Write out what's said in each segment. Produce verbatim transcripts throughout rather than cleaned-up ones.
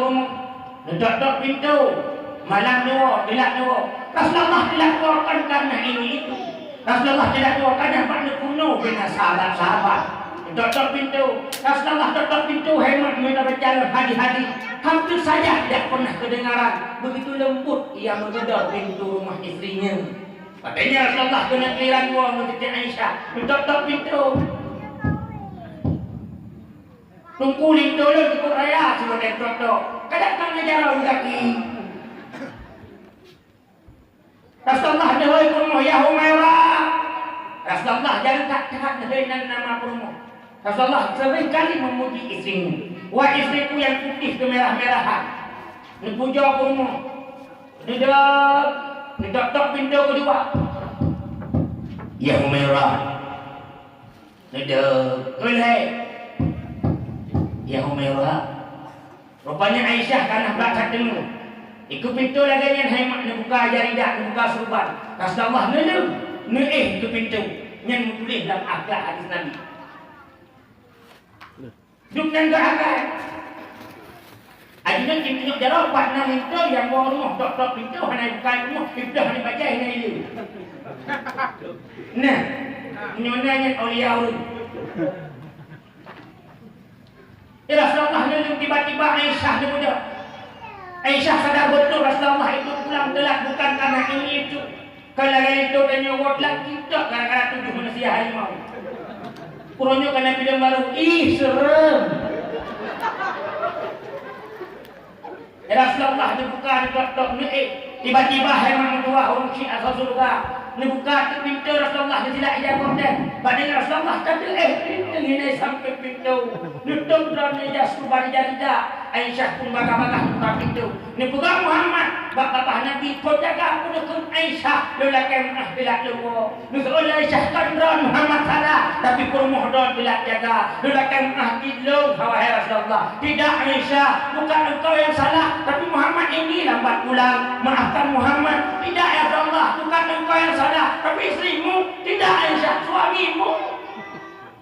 Rumoh, neutok-tok pintoe, malam nyoe, teulat nyoe. Rasulullah teulat nyoe kon karena ini itu. Rasulullah teulat nyoe karena bak neupeurunoe keu sahabat-sahabat. Neutok-tok pintoe. Rasulullah tok-tok pintoe, hai mak, meunyoe tabaca lam hadis-hadis, hampir saja tidak pernah kedengaran begitu lembut ia menggedor pintu rumah istrinya. Padahai Rasulullah keuneuk giliran dua meuteuti Aisyah, neutok-tok pintoe. Teungku linto lôn teungku raya, sigoe tok-tok. Kadang ka neujaroe gaki. Rasulullah neuhôi peurumoh, "Ya Humaira." Rasulullah jareueng that-that neuhôi nan nama peurumoh. Rasulullah sering kali memuji istrinya. "Wahai istriku yang putih kemerah-merahan." Neupujoe peurumoh. Neudok, neutok-tok pintoe keudua. "Ya Humaira." Neudok, "Keuhai." "Ya Humaira." Rupanya Aisyah ka na bak that teungoh. Dikeue pintoe lagèe nyan, hai mak, neubuka jaridah, neubuka surban. Rasulullah neuleueng, neuéh dikeue pintoe. Nyan meutuléh lam akhlak hadis Nabi. Duek nyan geuakai. Ajeuneuh jitunyok jaroe pat na linto nyang woe rumoh, tok-tok pintoe hana ibuka rumoh, pintoe hana ibajèe, hana ieu. Nah, nyoe na nyan aulia ureueng. Ya Rasulullah, neuleueng tiba-tiba Aisyah neubeudôh. Aisyah sadar beutôi Rasulullah itu pulang teulat bukan karena ini itu. Ka lagèe linto tanyoe woe teulat, tok gara-gara tujoh manusia harimau. Uroe nyoe ka na film baru, ih, serem. Ya Rasulullah, neubuka, neutok-tok, neuéh. Tiba-tiba hai mak meutuah ureueng syiek asai syeuruga. Neubuka teuk pintoe Rasulullah, neusilak ija gorden. Bak deungon Rasulullah ka teuéh, pintoe hina sampai pintoe. Neutem droeneuh ija subar jaridah. Aisyah pun bagah-bagah buka pintoe. Neupeugah Muhammad bak babah Nabi, "Kon jaga peuneukheun Aisyah, lôn lakèe meu'ah teulat lôn woe." Neuseuôt lé Aisyah, "Kon droen Muhammad salah, tapi peurumoh droen teulat jaga. Lôn lakèe meu'ah cit lôn, wahai Rasulullah." "Tidak, Aisyah, bukan engkau yang salah, tapi Muhammad ini lambat pulang. Maafkan Muhammad." "Tidak, ya Rasulullah, bukan engkau yang salah, tapi istrimu." "Tidak, Aisyah, suamimu."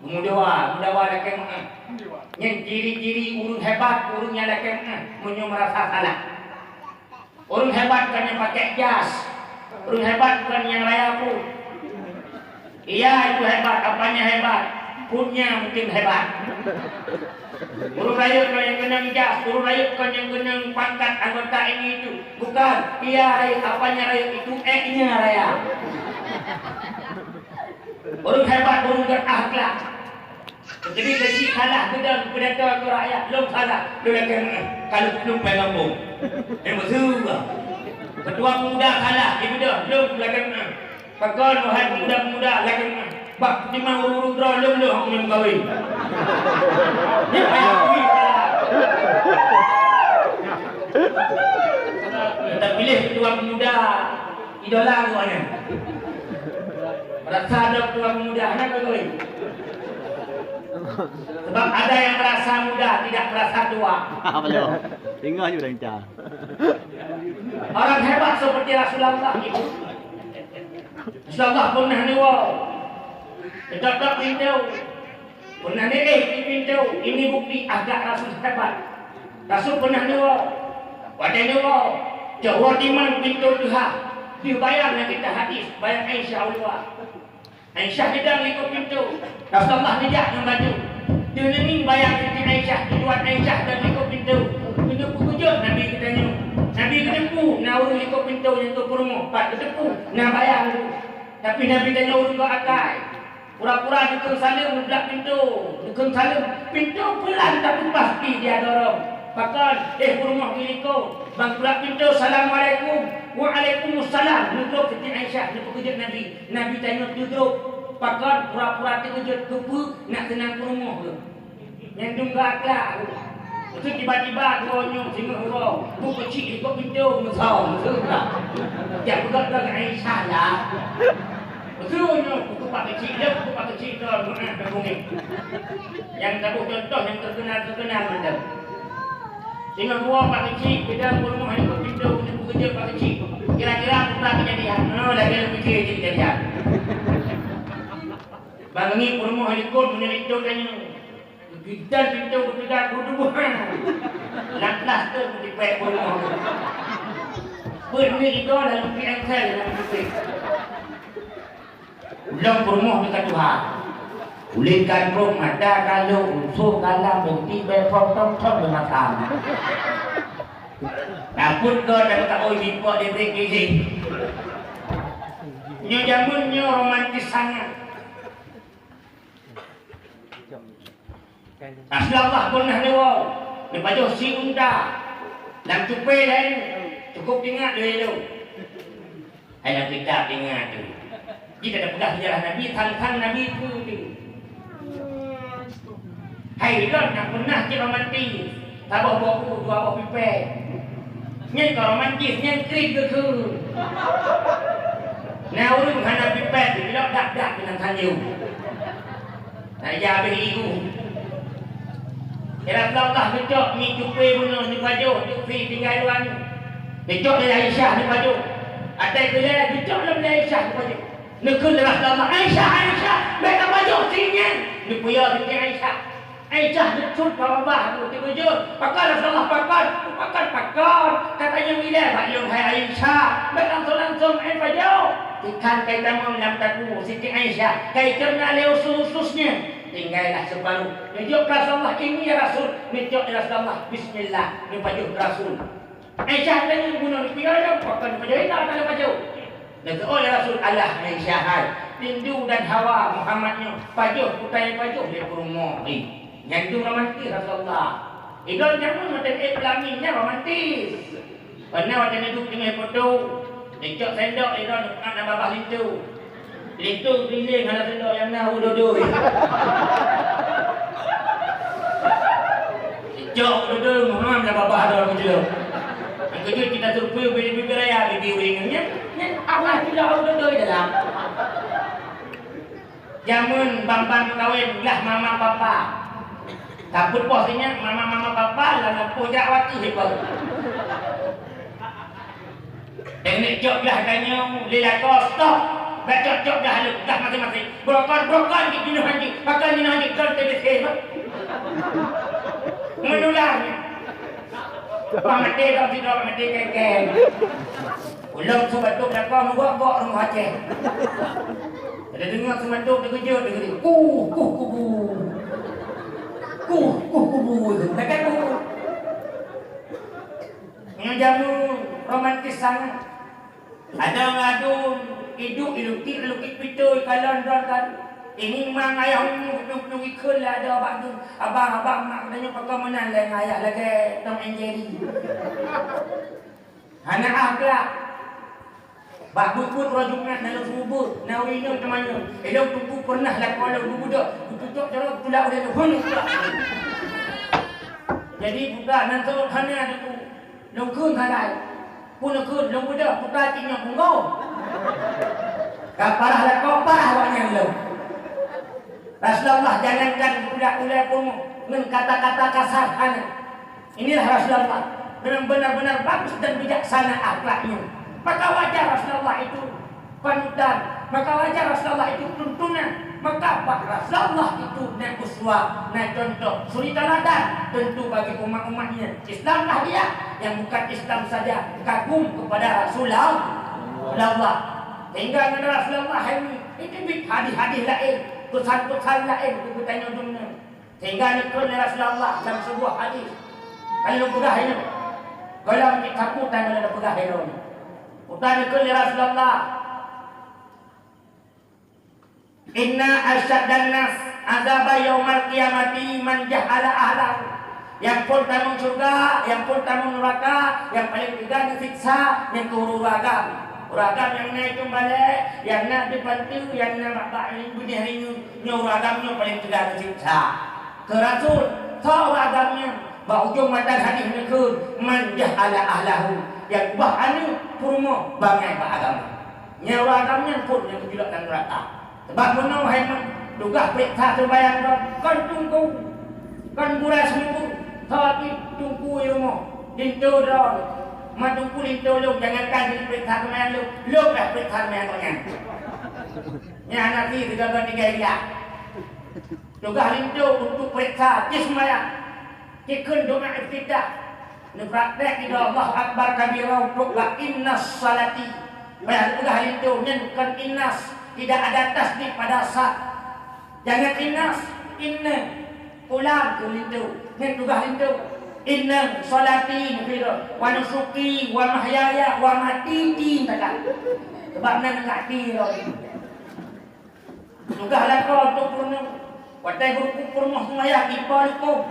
Meudoa, meudoa lakèe meu'ah. Nyan ciri-ciri ureueng hebat, ureueng nyang lakèe meu'ah, meunyoe meurasa salah. Ureueng hebat bukan nyang pakèk jas. Ureueng hebat bukan nyang raya pruet. Iya, itu hebat, apanya hebat. Pruetnya mungkin hebat. Ureueng rayeuk bukan nyang keunong jas, ureueng rayeuk bukan nyang keunong pangkat anggota ini itu. Bukan, iya rayeuk, apanya rayeuk itu, èknya raya. Ureueng hebat, ureueng geuakhlak. Jadi, keuchik salah, geudong, pidato keu rakyat, lôn salah, lôn lakèe meu'ah, ka lôn plueng pai gampông. Eh, meuseue. Ketua pemuda salah, dibeudôh, lôn lakèe meu'ah. Pakon, wahai pemuda-pemuda, lakèe meu'ah. Bak timang ureueng-ureueng droe, lôn lôn hana meukawen. Nyan payah akui salah. Tapiléh ketua pemuda, idola geuh nyan. Merasa ada ketua pemuda, hana keugui. Sebab ada yang merasa muda, tidak merasa tua. Apa dia? Tinggal je dah, Inca. Orang hebat seperti Rasulullah itu. Rasulullah pernah neuwoe. Neutok-tok pintoe. Pernah neuéh di pintoe, ini bukti agak Rasul hebat. Rasul pernah neuwoe. Watèe neuwoe, cok woe timang pintoe teuhah. Deuh bayang nyang geutanyoe hadis, bayang Aisyah u luwa. Aisyah geudong likot pintoe. Rasulullah neujak ngon baju. Deuh neungieng bayang Siti Aisyah, tujuan Aisyah dan likot pintoe. Keuneuk peukeujot Nabi geutanyoe. Nabi geuteupeue na ureueng likot pintoe nyang ka peurumoh, pat geuteupeue na bayang tu. Tapi Nabi tanyoe ureueng geuakai. Pura-pura jikheun saleuem nibak pintoe, jikheun saleuem. Pintoe peulan tapi pasti dia dorong. Pakon, eh, peurumoh di likot. Ban bak pintoe, "Assalamualaikum." "Waalaikumsalam." Neudrop Siti Aisyah neupeukeujot Nabi. Nabi tanyoe teudrop. Pakon, pura-pura teukeujot, keupeue, nak seunang peurumoh geuh. Nyan dum geuakhlak. Lepas tu tiba-tiba geuh nyoe singoh uroe, bukeuchik likot pintoe meusong, beutôi tak? Jak peugah keu Aisyah lah. Beutôi nyoe, bukeupak keuchik, dia bukeupak keuchik tu, beuna beubungi. Nyang saboh contoh nyang terkenal-terkenal mantong. Singoh uroe pak keuchik, geudong peurumoh likot pintoe, bukeukeujot pak keuchik. Kira-kira peue kejadian? Oh, lagèe lôn piké jih kejadian. Ban ngieng peurumoh likot meunyoe linto tanyoe. Geubidan pintoe geupeugah geudubuhan. Lam plastik putipek peurumoh. Beuet ni iko lalu P M Cell lam putipek. Ulôn peurumoh teuka tuha. Ulôn ka trok mata, ka lhok, usoh, ka lam, bukti, bepom, tom-tom, beumasam. Takot keu dan taoi bipok di brik gizi. Nyoe jameun nyoe romantis sangat. Rasulullah pernah neuwoe, neupajoh si unta lam cupée laén, cukup ingat lé lôn. Hai lam kitab ingat tu. Jika tapeugah sejarah Nabi, sang-sang Nabi tu tu. Hai lôn nyang pernah cit romantis, saboh boh u, dua boh pipée. Nyan ka romantis, nyan krit geukheun. Na ureuëng hana pipée, bilok dak-dak keunan tanyoe. Nah, ya habéh igu. Ya Rasulullah, geucok mi cupée bunoe neupajoh, teuk si tinggai luwa nyoe. Geucok lé Aisyah neupajoh. Atai keulai geucok lom lé Aisyah neupajoh. Neukheun lé Rasulullah, "Aisyah, Aisyah, bèk tapajoh si nyan." Neupeuyô si Aisyah. Aisyah neucut bak babah, teukeujot. "Pakon Rasulullah, pakon?" "Pakon, pakon. Ka tanyong ilèe bak lôn, hai Aisyah. Bèk langsong-langsong, eh, pajoh." Ikan kai tamong lam takue Siti Aisyah, kai keureuna lé usus-usus nyan. Tinggailah seuparuh. Neujok keu Rasulullah, "Ini ya Rasul." Neujok ya Rasulullah, "Bismillah." Neupajoh keu Rasul. Aisyah tanyong bunoe, "Piga lom?" "Pakon pajoh, ina ka lôn pajoh." Neuseuôt ya Rasul, "Alah Aisyah hai, rindu dan hawa Muhammad nyoe, pajoh kutai pajoh lé peurumoh." Ih, nyan dum romantis Rasulullah. Idol jameun watèe ék peulaminan nyan romantis. Pernah watèe neuduek teungoh poto, neucok sendok idol neupeugah na babah linto. Linto keuliléng hana sendok nyang na u dodoi. Neucok u dodoi, mohon na babah dol meujeuleuh. Nyang keujeuet kita survei bibir-bibir raya, bibi uréng nyan, nyan awai tidak u dodoi dalam. Jameun bang-bang meukawen, blah mama papa. Takot poh sinyak, mama-mama papa lam lampôh jak waktu hibau. Teknik cok blah tanyoe, lé lakoe, stop. Bèk cok-cok blah lé, blah maséng-maséng. Brokon, brokon, di jinoe hanjeuet. Pakon jinoe hanjeuet, kon T B C, bah. Menular. Pamaté dong sidroe, pamaté keng-keng. Ulôn seumeudôk lakoe meugok-gok rumoh Aceh. Tadeungoe seumeudôk teukeujot, teukeujot. Kuh, kuh, kubu. Kuh, kuh, kubu. Dekat kubu. Nyoe jameun romantis sangat. Adoe ngon aduen iduek ilukik-lukik pitôi kalon droe kan. Ini mang ayah umu plueng-plueng ikheun lé adoe bak abang-abang mak geutanyoe pakon meunan lé ngon ayah lagèe Tom and Jerry. Hana akhlak. Bak buet-buet uroe Jumat na lôn seumeubeuet, na ureueng inong teumanyong, "Eh, lôn teungku pernah lakoe lôn geubeudôh, geutucok jaroe geutulak ulèe lôn." Jadi budak nan seuôt hana teungku. Lôn kheun sagai. Peue neukheun, lôn beudôh, peue ka cit nyoe punggong. Ka parah lakoe, parah awaknyan lom. Rasulullah jangankan budak ulèe punggong, ngon kata-kata kasar hana. Inilah Rasulullah, benar-benar bagus dan bijaksana akhlaknya. Maka wajar Rasulullah itu panutan, maka wajar Rasulullah itu tuntunan. Maka bak Rasulullah itu na uswa, na contoh suri tauladan tentu bagi umat-umatnya. Islamlah dia yang bukan Islam saja kagum kepada Rasulullah. Sehingga ngon Rasulullah ini, ini hadis-hadis lain, pesan-pesan lain keu geutanyoe dunia. Sehingga neukheun lé Rasulullah dalam sebuah hadis. Kan lôn peugah nyoe. Gohlom cit takot tan lôn peugah nyoe. Uta neukheun lé Rasulullah, "Inna asyaddan nas azaba yaumal qiyamati man jahala ahlahu." Nyang phon tamong syeuruga, nyang phon tamong nuraka, nyang paleng teuga neusiksa, nyan keuh ureueng agam. Ureueng agam nyang na itong balèe, nyang na di panteue, nyang na bak-bak beunèh rinyeun, nyoe ureueng agam nyoe paleng teuga neusiksa. Keu Rasul, soe ureueng agam nyan? Bak ujong matan hadis neukheun, "Man jahala ahlahu," nyang ubah aneuk peurumoh bangai bak agama. Nyan ureueng agam nyan phon nyang geujulak lam nuraka. Sabab bunoe hai man, tugaih peuriksa seumbahyang droe kon teungku, kon gurèe seumeubeuet, tapi teungku i rumoh, linto droe. Ma teungku linto lôn, jangankan jeuet peuriksa seumbahyang lôn, lôn dah peuriksa seumbahyang gobnyan. Nyan hana pih sigoe-goe tinggai riak. Tugaih linto untuk peuriksa cit seumbahyang. Cit kheun doa iftitah. Neupraktek keu Allahu Akbar kabira untuk bak inna sholati. Payah peugah linto nyan kon inna, tidak ada tasydid pada sa. Jangan inna, inna. Ulang keu linto, nyan tugaih linto. Inna sholati neukira, wa nusuki, wa mahyaya, wa matiti, kata. Sebab nan dekat ti lom. Tugaih lakoe untuk peurunoe. Watèe geuruku peurumoh seumayang, ipa lukông.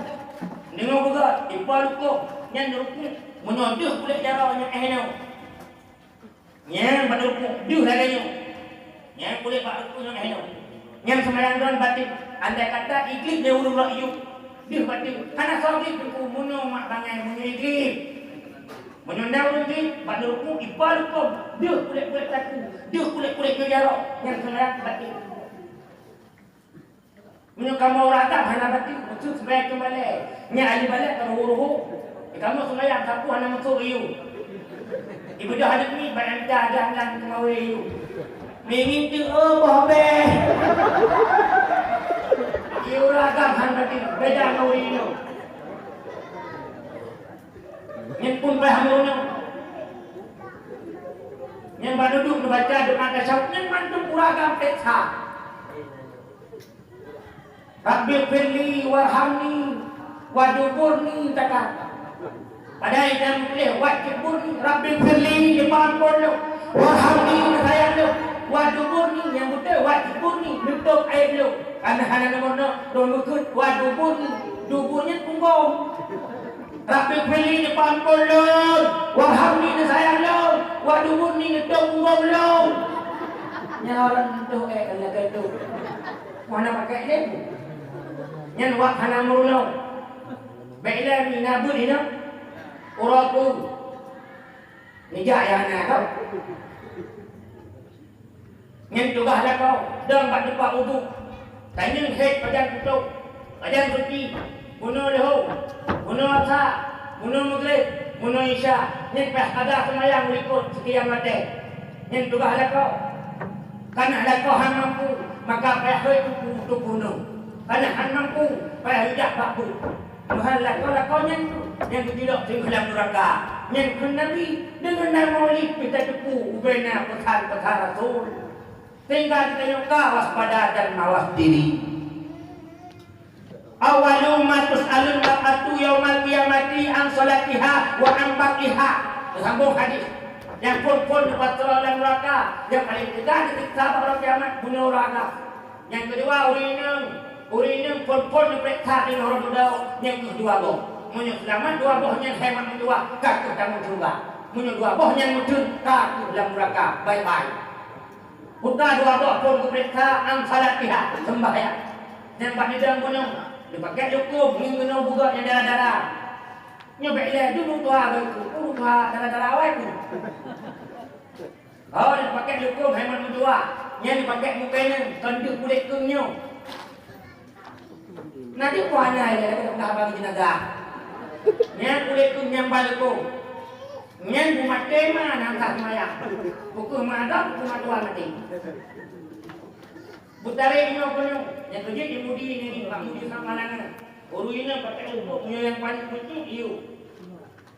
Deungoe beugöt, ipa lukông. Nyan ruku, meunyoe deuh kulét jaroe nyan éh nyoe. Nyan bak ruku, deuh lagèe nyoe. Nyan kulét bak ruku nyoe éh nyoe. Nyan seumayang droen batin. Andai kata iglih lé ureueng lok yub, deuh batin. Hana soe gleh ruku, meunyoe mak bangai, meunyoe iglih. Meunyoe na ureueng gleh, bak ruku, ipa lukông, deuh kulét-kulét takue, deuh kulét-kulét nyoe jaroe, nyan seumayang batin. Meunyoe kamoe ureueng agam hana batin, khusus sebagai keumalée, nyan ahli balek ka ruhu-ruhu. Kamoe seumayang sapeue hana meusu iyu. Ibeudôh aneuk miet bak nyang mita agam lam keumawe iyu. Mieng teuh, oh, boh beh. Iyu ureueng agam hana batin, beda ngon ureueng inong. Nyan pun payah meurunoe. Nyan bak dudoe neubaca doa tasyahud, nyan mandum ureueng agam peksa. Rabbighfirli warhamni wahdurni, kata. Padahai nyang tuléh wahdurni, Rabbighfirli, neupeuampôn lôn, warhamni, neusayang lôn, wahdurni, nyang beutôi wahdurni, neutôb aéb lôn. Karena hana neumono, lôn geukheun wahdurni, dubur nyan punggong. Rabbighfirli, neupeuampôn lôn, warhamni, neusayang lôn, wahdurni, neutôb punggong lôn. Nyan ureueng tuh, eh, lagèe tuh. Mana pakai ilmu? Nyan wak hana meurunoe. Bèk ilèe mi na beuet inong. Uroe peue? Nijak nyang hana tau. Nyan tugaih lakoe, dong bak teumpat uduk. Tanyoe hét pajan putôh, pajan suci, bunoe leuhô, bunoe asa, bunoe meugreb, bunoe isya, nyan payah kada seumayang u likot sikian watèe. Nyan tugaih lakoe. Kana lakoe han mampu, maka payah hôi tupu, tupu nyoe. Kana han mampu, payah ijak bak buet. Tuhan lakoe-lakoe nyan tu, nyang geujulok teungoh lam nuraka. Nyan kheun Nabi, deungon nama ulih pih tateupeue ubena peusan-peusan Rasul. Sehingga geutanyoe ka waspada dan mawas diri. Awwalu ma tus'alul mar'atu yaumal qiyamati an sholatiha wa an batniha. Teusambông hadis. Nyang phôn-phôn neupasoe lam nuraka, nyang paleng teuga neusiksa bak uroe kiamat, bunoe ureueng agam. Nyang keudua, ureueng inong. Ureueng inong phôn-phôn neupareksa di uroe dudoe, nyan keuh dua boh. Meunyoe seulamat dua boh nyan hai mak meutuah, ka keuh tamong syeuruga. Meunyoe dua boh nyan meutheun, ka keuh lam nuraka. Bye-bye. Buta dua boh phôn geupareksa an sholatiha, seumbahyang. Nyang bak neudong gunong, neupakék lukôm ngon gunong bugok nyang dara-dara. Nyoe bèk ilèe dum ureueng tuha beuh, ureueng tuha dara-dara awai pih. Oh, neupakék lukôm hai mak meutuah, nyan neupakék mukèe nyan, kon deuh kulét keueng nyoe. Na di peue hana ilèe lagèe teupeugah bagi jeunazah. Nyan kulét keueng nyan bak lukôm. Nyan beumaté ma nyang sah seumayang. Peu kheueh ma dong, peu kheueh ma tuan maté. Beutarek inoe keunoe, nyang keujeuet Yahudi nyan bak Yahudi sama langan. Ureueng inong pakai lukôm, meunyoe nyang paneuk meucue, yue.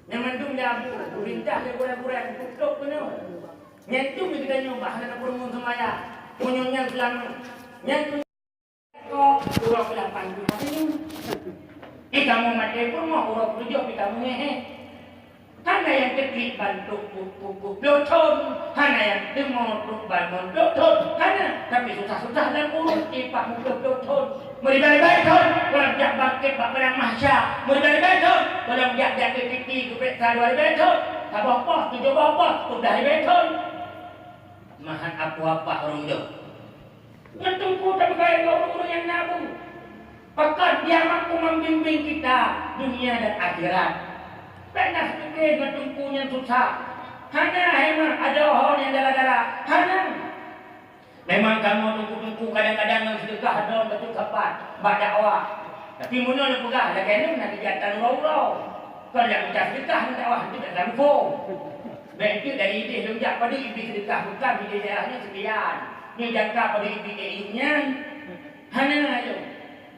Nyang mandum lé abu, peurintah lé gurèe-gurèe, putôk keunoe. Nyan tu geutanyoe bah hana tapeurunoe seumayang. Meunyoe nyan seulamat, nyan tu Uroe keulapan pih maté nyoe. Di kamoe maté peurumoh uroe keutujôh pih kamoe ngehé. Hana nyang teuklib ban trok peuet ploh thon, hana nyang teumo trok ban mon ploh thon, hana. Tapi susah-susah lam ureueng tiep muplôh ploh thon. Meuribèe-ribèe thon, gohlom jak bangkét bak padang mahsya. Meuribèe-ribèe thon, gohlom jak di ateueh titi geupareksa dua ribèe thon. Saboh poh, tujôh boh poh, dua blah ribèe thon. Meuhan apoh apah ureueng deuh. Ngon Teungku tapeugah lé ureueng-ureueng nyang na bu, pakon Dia mampu membimbing kita dunia dan akhirat. Bèk na sipike ngon Teungku nyang susah. Hana, hai mak, adoe ho nyang dara-dara. Hana. Memang kamoe teungku-teungku kadang-kadang ngon seudeukah droe bacut sapat bak dakwah. Tapi meunyoe neupeugah lagèe nyoe na keujahatan uroe-uroe. Kon nyang peucah seudeukah ngon dakwah, nyan bèk talupo. Bèk teuk dari idéh lôn jak padub ié seudeukah, bukon idéh daerah nyoe seukian. Nyoe jangka padub ié nyan. Hana lom.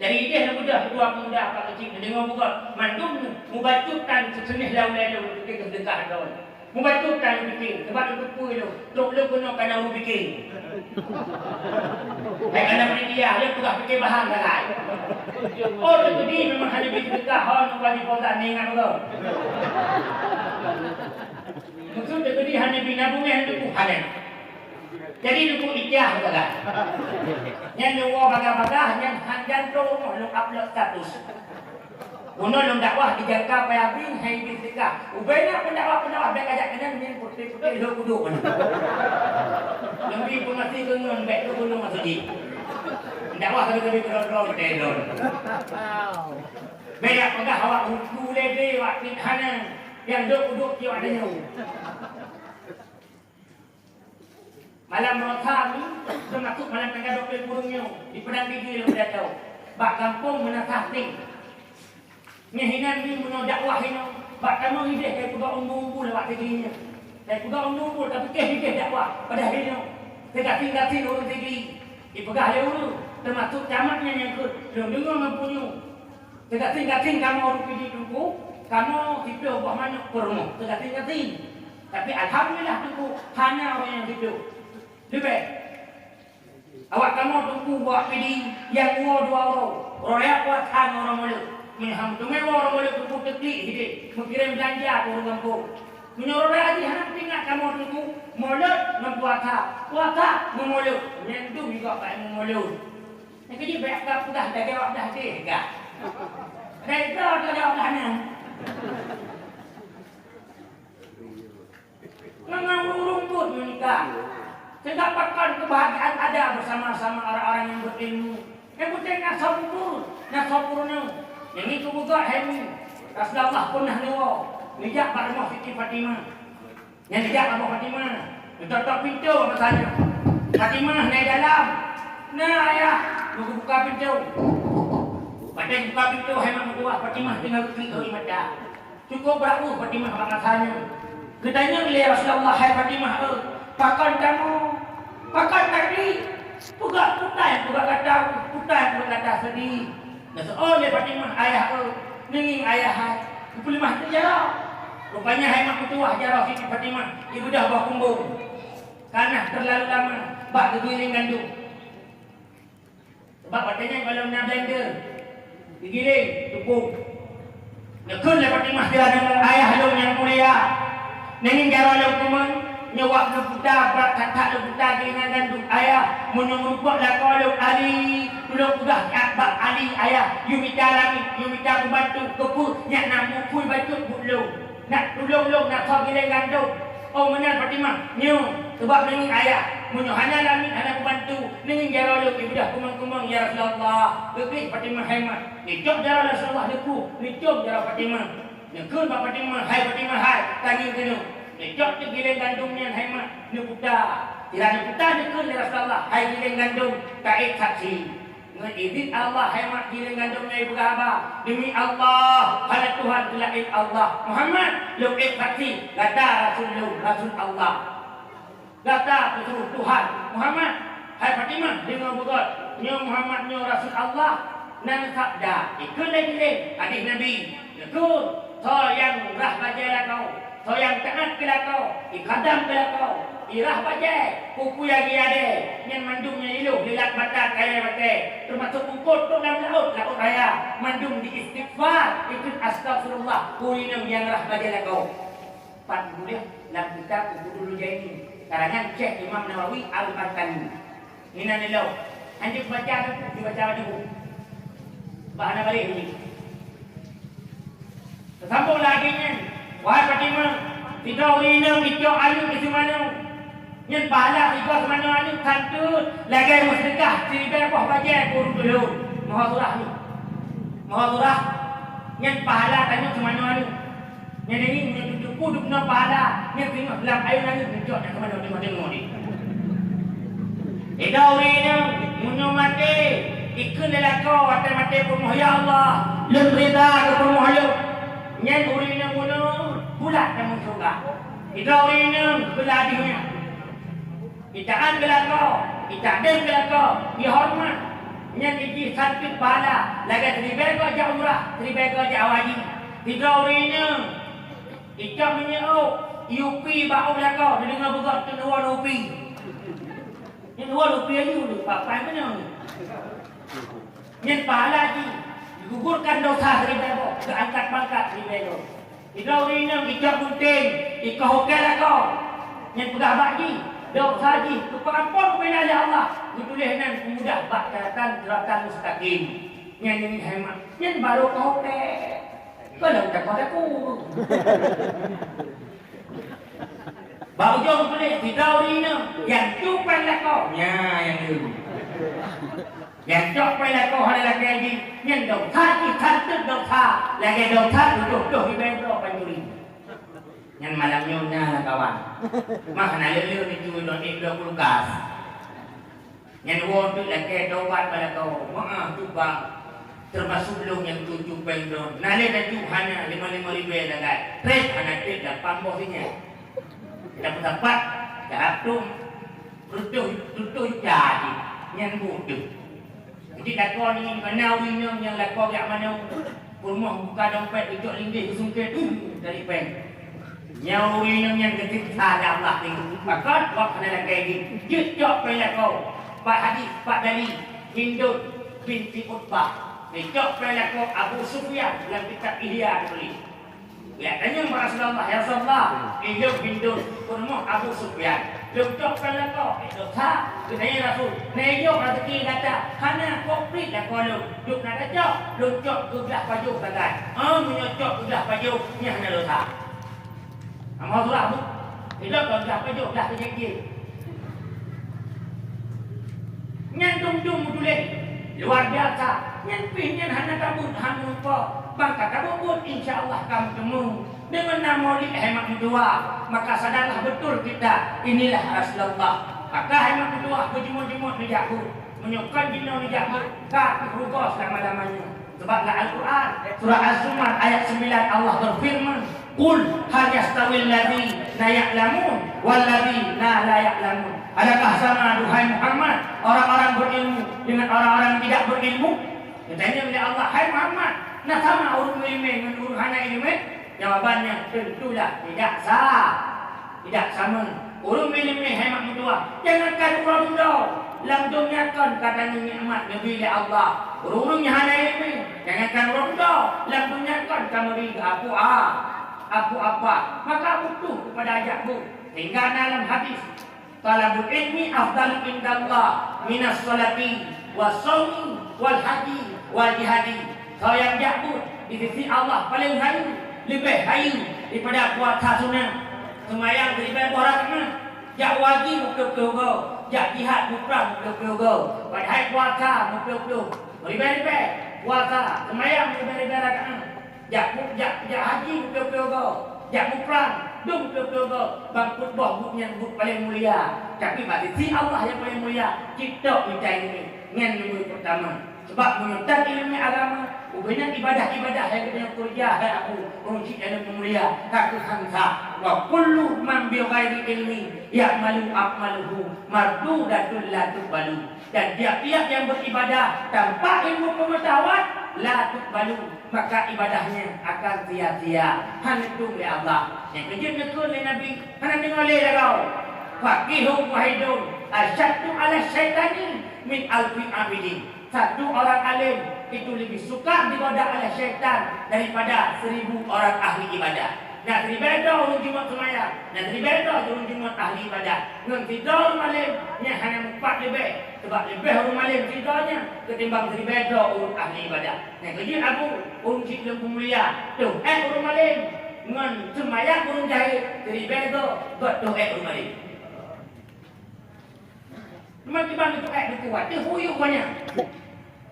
Jadi idéh lôn beudôh dua pemuda Pak Keuchik, neudeungoe beugöt, mandum mubacut tan seuseuneh lam ulèe lôn, pike keu seudeukah droe. Mubacut tan pike, sabab lôn teupeue lôn, trok lôn keunoe kana ureueng pike. Hai kana panitia, lôn peugah pike bahan sagai. Oh, teukeudi memang hana jiseudeukah, hon, ubak di posan, ingat beugöt. Maksud teukeudi hana jibina bungéh, hana jipeuhana. Jadi lôn iktiah sagai. Nyan lôn woe bagah-bagah, nyan han jantrong rumoh lôn upload status. Bunoe lôn dakwah di Jangka Paya Bring, hai di Sika. Ubé na pendakwah-pendakwah bèk kajak keunan nyan putéh-putéh lhok uduk. Lôn bri informasi keu ngon bèk tu gunong masuk jih. Dakwah sabe-sabe keudroe-droe beutôi lôn. Bèk jak peugah awak uku lé deh, awak pih hana. Nyang lhok uduk jiôh tanyoe. Malam Selasa ni, teumasuk malam tanggai dua ploh ureueng nyoe, di Padang Gigi lôn pidato. Bak gampông Meunasah Sing. Nyoe hinan ni meunyoe dakwah inoe, bak tamong idéh kai peugah umbul-umbul lewat Sigli nyoe. Kai peugah umbul-umbul, tapi keu idéh dakwah, padahai nyoe. Teugasien-gasien ureueng Sigli. Ipeugah lé ureueng, teumasuk camat nyan nyang kheun, lôn deungoe ngon punyueng. Teugasien-gasien kamoe ureueng Pidie Teungku, kamoe siploh boh manok peurumoh, teugasien-gasien. Tapi alhamdulillah Teungku, hana ureueng nyang siploh. Leubeh. Awak kamoe Teungku bak Pidie nyang woe dua uroe, uroe raya puasa ngon uroe Molot. Meunyoe han meuteumé woe uroe Molot Teungku teuklik sidéh, meukirém beulanja keu ureueng gampông. Meunyoe uroe raya jih hana peuingat kamoe Teungku, Molot ngon puasa, puasa ngon Molot. Nyan dum i gob bak ilmu Molot. Nyang keujeuet bèk ka peugah lagèe awak dah deh gah. Dai droe lagèe awak dah nyan. Ngon ureueng-ureueng buet meuninggai. Sehingga pakon keubahgiaan ada beusama-sama orang-orang nyang beurilmu. Nyang penting na soe buet, na soe peurunoe. Nyang ngieng keu beugöt hai mi. Rasulullah peunah neuwoe, neujak bak rumoh Siti Fatimah. Nyan neujak bak Fatimah, neutok-tok pintoe masa nyan. "Fatimah, na i dalam?" "Na, Ayah." Meubuka pintoe. Watèe buka pintoe, hai mak meutuah, Fatimah teungoh geuklik-klik mata. Cukôp brat ueh Fatimah bak masa nyan. Geutanyong lé Rasulullah, "Hai Fatimah, eh, pakon kamoe? Pakon taklik? Peugah peue nyang peugah gata, peue nyang peugah gata seudeh?" Geuseuôt lé Fatimah, "Ayah, eh, neungieng Ayah hai, geupeuleumah teuk jaroe." Rupanya hai mak meutuah jaroe Siti Fatimah, ibeudôh boh kumbông. Karena terlalu lama bak geugiléng gandom. Sabab watèe nyan gohlom na blender, geugiléng, teupông. Neukheun lé Fatimah sira deungon ayah lôn nyang mulia. Neungieng jaroe lôn keumeung, nyoe wak lôn puta, brat that-that lôn puta giléngan gandom. Ayah, meunyoe meurumpok lakoe lôn Ali, tulông peugah siat bak Ali, Ayah, yue mita langét, yue mita peubantu, keupeue nyak na muphôi bacut buet lôn. Nak tulông lôn, nak soe giléng gandom. Oh, meunan Fatimah, nyoe, sabab neungieng ayah. Meunyoe hana langét, hana peubantu, neungieng jaroe lôn ibeudôh keumeung-keumeung, ya Rasulullah. Geuklik Fatimah hai mak. Neucok jaroe Rasulullah neupông, neucok jaroe Fatimah. Neukheun bak Fatimah, "Hai Fatimah hai, tangieng keunoe." Neucok teuk giléng gandom nyan hai mak, neuputa. Sira neuputa neukheun lé Rasulullah, "Hai giléng gandom, taék saksi." Ngon idhin Allah, hai mak giléng gandom nyan ipeugah haba, "Demi Allah, hana Tuhan seulaén Allah. Muhammad, lôn ék saksi, gata rasul lôn, rasul Allah. Gata peuturoh Tuhan. Muhammad, hai Fatimah, deungoe beugöt. Nyoe Muhammad nyoe rasul Allah." Na neusabda, ikheun lé giléng, hadih Nabi. Neukheun, soe nyang rhah bajèe lakoe, soe nyang taát keu lakoe, ikhadam keu lakoe, irhah bajèe, peue-peue nyang iadée, nyan mandum nyang ilôh lé lat bata kayèe batèe, teumasok eungkôt trok lam laôt, laôt raya, mandum di istighfar, ikheun astaghfirullah, keu inong nyang rhah bajèe lakoe. Pat geutuléh lam kitab Uqudul Jaini, karangan Syekh Imam Nawawi Al-Markandi. Inan ilôn, hanjeuet baca teupeu, dibaca teupeu. Bah hana balek nyoe. Teusambông lagèe nyan, wahai Fatimah, sidroe ureueng inong jicok aneuk di seumanoe. Nyan pahala sigoe seumanoe aneuk ka teuh lagèe meuseudeukah siribèe boh bajèe keu ureueng tulông. Moho surah nyoe. Moho surah. Nyan pahala tanyoe seumanoe aneuk. Nyan nyoe meunyoe teupeue dum na pahala, nyan teungoh lam ayeunan nyoe neucok nyang keumanö teungoh-teungoh nyoe. Sidroe ureueng inong meunyoe maté, ikheun lé lakoe watèe maté peurumoh, "Ya Allah, lôn rida keu peurumoh lôn." Nyan ureueng inong meunyoe bulat tamong syeuruga. Sidroe ureueng inong keuladih nyan. Itaát keu lakoe, itakdém keu lakoe, ihoreumat. Nyan jih santeuet pahala lagèe siribèe goe jak umrah, siribèe goe jak haji. Sidroe ureueng inong icok minyeuk ôk, iupi bak ôk lakoe, neudeungö beugot keuneuk neupi. Nyan dua rupiah nyoe, papai meunyoe. Nyan pahala jih, digugurkan dosa siribèe boh, geuangkat pangkat siribèe boh. Sidroe ureueng inong icok gunting, ikoh ukèe lakoe. Nyan peugah bak jih, dosa jih geupeuampôn ubena lé Allah, geutuléh nan peumudah bak catatan siratan mustaqim. Nyan, nyan hemat, nyan barô koh ukèe. Gohlom takoh-takoh. Bak ujong tuléh sidroe ureueng inong nyang cu péng lakoe, nyan nyang leuh. Nyang cok péng lakoe hana lakèe jih, nyan dosa jih santeuet dosa, lagèe dosa tujoh-tujoh ribèe droe pancuri. Nyan malam nyoe na lam kawan. Mah hana lé-lé neucue droeneuh bloe kulkas. Nyan woe teuk lakèe tobat bak lakoe, meu'ah tuba, teumasuk lôn nyang tujoh péng droe. Na lé tacok hana lima-lima ribèe sagai. Trép hana trép lapan boh sinyak. Kita peusapat, kita ap tueng, reutôh, reutôh juta jih. Nyan buet deuh. Jadi lakoe nyoe, na ureueng inong nyang lakoe jak manok. Peurumoh buka dompet, icok linggih geusungkét, uh, dari péng. Nyoe ureueng inong nyan geusiksa lé Allah nyoe. Pakon? Gob hana lakèe jih. Jeuet cok péng lakoe. Bak hadis, bak dalil, Hindun binti Utbah. Geucok péng lakoe Abu Sufyan lam kitab Ihya geutuléh. Geutanyong bak Rasulullah, "Ya Rasulullah, ilôn Hindun peurumoh Abu Sufyan." Lôn cok péng lakoe, eh, dosa. Geutanyong Rasul, "Neujok raseuki gata, hana, kok pliek lakoe lôn? Jok na tacok, lôn cok keu blah pajoh sagai." "Oh, meunyoe cok keu blah pajoh, nyan hana dosa." Amal surah tu, idop keu blah pajoh, blah keu jengking. Nyan dum-dum meutuléh, luar biasa. Nyan pih nyan hana tabeuet, hana meurumpok. Bang ka tabeuet-buet, insya Allah ka meuteumé. Deungon na Maulid hai mak meutuah, maka sadarlah betul kita, inilah Rasulullah. Maka hai mak meutuah, beujumôt-jumôt neujak beuet. Meunyoe kon jinoe neujak beuet, ka pih rugoe seulama-lamanya. Sebab lam Al-Quran, surah Az-Zumar ayat sembilan, Allah berfirman, "Qul hal yastawil ladzina ya'lamun wal ladzina la ya'lamun." Adakah sama, duhai Muhammad, orang-orang berilmu dengan orang-orang tidak berilmu? Geutanyong lé Allah, "Hai Muhammad, na sama ureueng meuileumèe ngon ureueng hana ileumèe?" Jawabannya, tentulah tidak sa-, tidak sama. Ureueng meuileumèe hai mak meutuah, jangankan uroe dudoe, lam donya kon ka tanyoe nikmat neubri lé Allah. Ureueng-ureueng nyang hana ileumèe, jangankan uroe dudoe, lam donya kon ka meuri keu apu a-, apu apa. Maka butuh keupada jak beuet. Sehingga na lam hadis, "Thalabul ilmi afdalu indallah minas shalati was shaumi wal haji wal jihadi." Soe nyang jak beuet di sisi Allah paleng hayeue, leubeh hayeue daripada puasa sunat, seumayang siribèe boh rakaat, jak haji meuploh-ploh goe, jak jihad muprang meuploh-ploh goe. Padahai puasa meuploh-ploh, ribèe-ribèe, puasa, seumayang ribèe-ribèe rakaat. Jak, jak, jak haji meuploh-ploh goe, jak muprang dum meuploh-ploh goe, ban peuet boh buet nyan buet paleng mulia. Tapi bak sisi Allah nyang paleng mulia, cit tok mita ileumèe, nyan nomor peurtama. Sebab meunyoe tan ileumèe agama, ubena ibadah-ibadah nyang geutanyoe keureuja hai aku, ureueng cit nyang mulia, ka keuh han sah. "Wa kullu man bi ghairi ilmi ya'malu a'maluhu mardudatun la tuqbalu." Dan tiap-tiap nyang beribadah tanpa ilmu pengetahuan, la tuqbalu, maka ibadahnya akan sia-sia, hana neuteurimong lé Allah. Nyang keujeuet neukheun lé Nabi, hana deungoe lé lagoe. "Faqihun wahidun asyaddu 'ala syaitani min alfi 'abidin." Satu orang alim itu lebih sukar digoda oleh syaitan daripada seribu orang ahli ibadah. Na siribèe droe ureueng jumôt seumayang, na siribèe droe ureueng jumôt ahli ibadat. Ngon sidroe ureueng malém, nyan hana mupat leubeh, sabab leubeh ureueng malém sidroe nyan keutimbang siribèe droe ureueng ahli ibadat. Nyang keujeuet Abu, ureueng cit lôn peumulia, toh èk ureueng malém, ngon seumayang ureueng jahé, siribèe droe, gèt toh èk ureueng malém. Teuma kiban geuteuék dikeue, teuh huyuh gobnyan.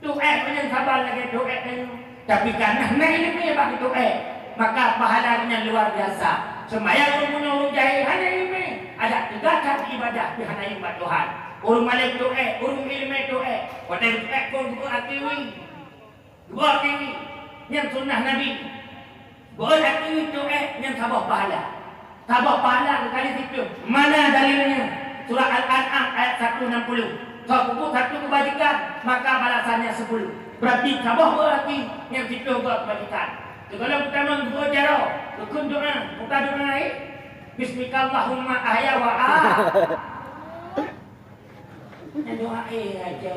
Teuék gobnyan saban lagèe teuék tanyoe. Tapi kareuna na ileumèe bak geuteuék, maka pahala gobnyan luar biasa. Seumayang ureueng bunoe ureueng jahé hana ileumèe, adak teuga that ibadah pih hana yum bak Tuhan. Ureueng malém teuék, ureueng ileumèe teuék. Watèe geuteuék kon geupeue até wie. Dua kali, nyan sunnah Nabi. Beuet até teuék nyan saboh pahala. Saboh pahala kali siplôh. Mana dalilnya? Surah Al-An'am ayat satu enam puluh. Soe peubuet satu keubajikan, maka balasannya sepuluh. Berarti saboh berarti nyang siploh goe keubajikan. Sigohlom geutamong geupeue jaroe, geukheun doa, buka doa, eh? Bismikallahumma ahya wa a. Nyan doa, eh, aja.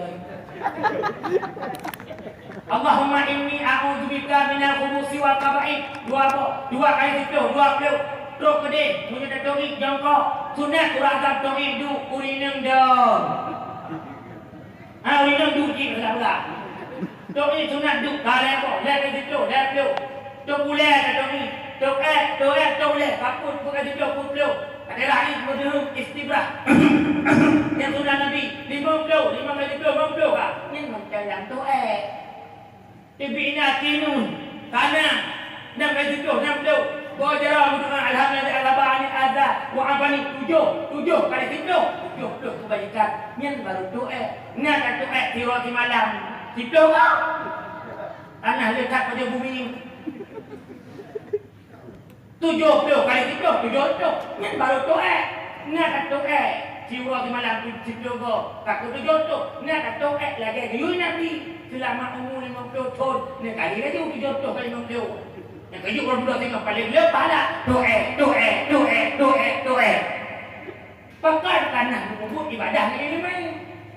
Allahumma inni a'udzubika minal khubusi wal khaba'its. Dua boh, dua kali siploh, dua ploh. Trok keudeh, meunyoe taturi jongkok. Sunat ureueng agam turi duek, ureueng inong dong. Ha, ureueng inong duek jih belah-belah. Turi sunat duek, ka lhèe boh, lhèe kali siploh, lhèe ploh. Trok ulèe taturi, trok èk, trok èk, trok ulèe, kapot, peuet kali siploh, peuet ploh. Até raih meudeuheueng istibrah. Nyang sunat Nabi, limong ploh, limong kali siploh, limong ploh ka. Nyan mantong nyang trok èk. Tibina tinun, kana, nam kali siploh, nam ploh. Boh jaroe meudoa, "Alhamdulillah, alaba anil adza wa afani." Tujoh, tujoh kali siploh, tujoh ploh keubajikan. Nyan baru trok èk. Na ka trok èk siuroe simalam. Siploh ka? Tanah le that pajoh bumi. Tujoh ploh kali siploh, tujoh ploh. Nyan baru trok èk. Na ka trok èk siuroe simalam tu siploh goe, ka keu tujoh ploh. Na ka trok èk lagèe geuyue Nabi seulama umu limong ploh thon. Na kali laju tujoh ploh kali limong ploh. Nyang keujeuet uroe dudoe singoh paléng le pahala. Trok èk, trok èk, trok èk, trok èk, trok èk. Pakon? Kareuna meunyoe ibadah ngon ileumèe.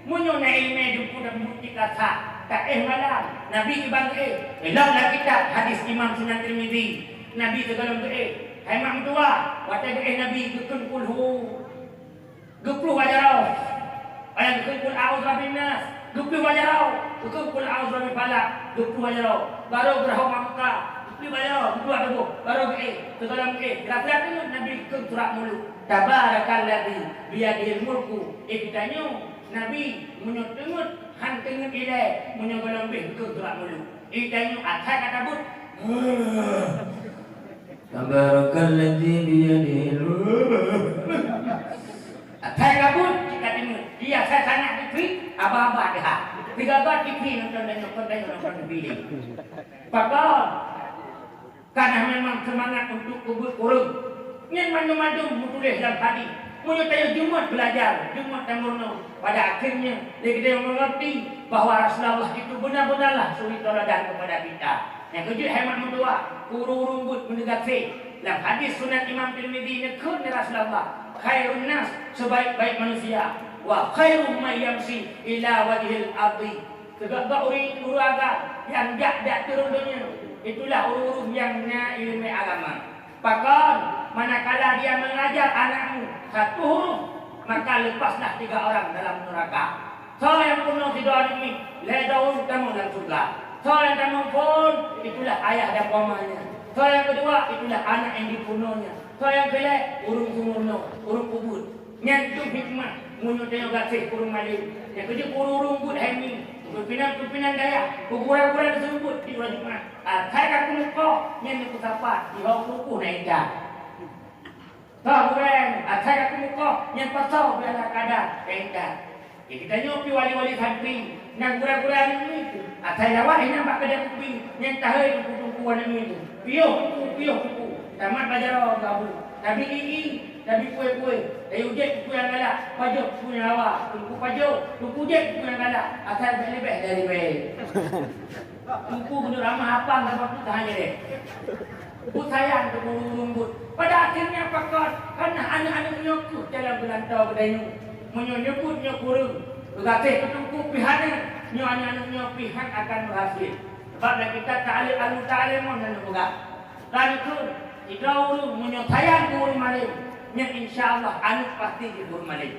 Meunyoe na ileumèe, dumpeue dan buet cit rasa, taéh malam. Nabi kiban geuéh. Ilok lam kitab hadis Imam Sunan Tirmizi. Nabi sigohlom geuéh, hai mak meutuwah, watèe geuéh Nabi geukheun kulhu, geupluh bak jaroe. Ayah geukheun kul a'udzu birabbin nas, geupluh bak jaroe. Geukheun kul a'udzu birabbil falaq, geupluh bak jaroe. Barô geurhom lam muka, geupluh bak jaroe, geupluh bak tuboh, barô geuéh. Sigohlom geuéh, geurasa teungeut Nabi geukheun surat muluk. Tabarakalladzi biyadihil mulku. Eh, geutanyoe, Nabi, meunyoe teungeut, han teungeut ilèe, meunyoe goh lom bèh geukheun surat muluk. Eh, geutanyoe, asai ka tabeuet. Tabarakalladzi biyadihil. Asai ka buet, cit ka teungeut. Dia asai sangat TV, aba-aba deuh. Tiga-tiga TV nonton dan nonton dan nonton TV. Pakon? Karena memang semangat untuk peubuet kureueng. Nyan mandum-mandum meutuléh lam hadis. Meunyoe tanyoe Jumat belajar, Jumat tameurunoe, pada akhirnya lé geutanyoe mengerti bahwa Rasulullah itu benar-benarlah suri tauladan kepada kita. Nyang keujeuet hai mak meutuwah, ureueng-ureueng buet meuneugaséh. Lam hadis Sunan Imam Tirmizi neukheun lé Rasulullah, "Khairun nas," sebaik-baik manusia, "wa khairum man yamsi ila wajhil ardi." Sigoe-goe ureueng, ureueng agam nyang jak-jak turun donya, itulah ureueng-ureueng nyang na ileumèe agama. Pakon? Manakala dia mengajar anakmu satu huruf, maka lepaslah tiga orang dalam neraka. Soe nyang peurunoe sidroe aneuëk miet, lhèe droe tamong lam syeuruga. Soe nyang tamong phôn, itulah ayah dan poma nyan. Soe nyang keudua, itulah aneuk nyang jipeurunoe nyan. Soe nyang keulhèe, ureueng seumeurunoe, ureueng peubuet. Nyan kheueh hikmah meunyoe tanyoe gaséh keu ureueng malém. Nyang keujeuet keu ureueng-ureueng buet hai nyoe, keu pimpinan-pimpinan dayah, keu gura-gura di seumeubeuet di uroe Jumat. Asai ka keumeukoh, nyan nyang peusapa, di hong pukul na intat. Soe gurèe, asai ka keumeukoh, nyan pasoe beuala kada, ka intat. Geutanyoe pih wali-wali santri, nyang gura-gura aneuëk miet, asai lawat hinan bak keudè kupi, nyan tahôi teungku-teungku aneuëk miet. Piôh teungku, piôh teungku, tamat bak jaroe gabu. Tabi i-i, tabi kue-kue, tayue jép kue nyang galak, pajoh kue nyang lawa, teungku pajoh, teungku jép kue nyang galak, asai bèk leubeh dari bèe. Teungku keuneuk ramah apang saboh teuk hana jadeh. Beusayang keu ureueng-ureueng buet. Pada akhirnya pakon, karena aneuëk-aneuëk nyoe kheueh jalan beulantoe geutanyoe. Meunyoe nyoe buet nyoe kureueng, geugaséh keu teungku pih hana, nyoe aneuëk-aneuëk nyoe pih han akan berhasil. Sebab lam kitab Ta'lim Al-Muta'allimun na neupeugah, "Kan kheun, sidroe ureueng meunyoe sayang keu ureueng malém, nyan insya Allah aneuëk pasti jeuet keu ureueng malém."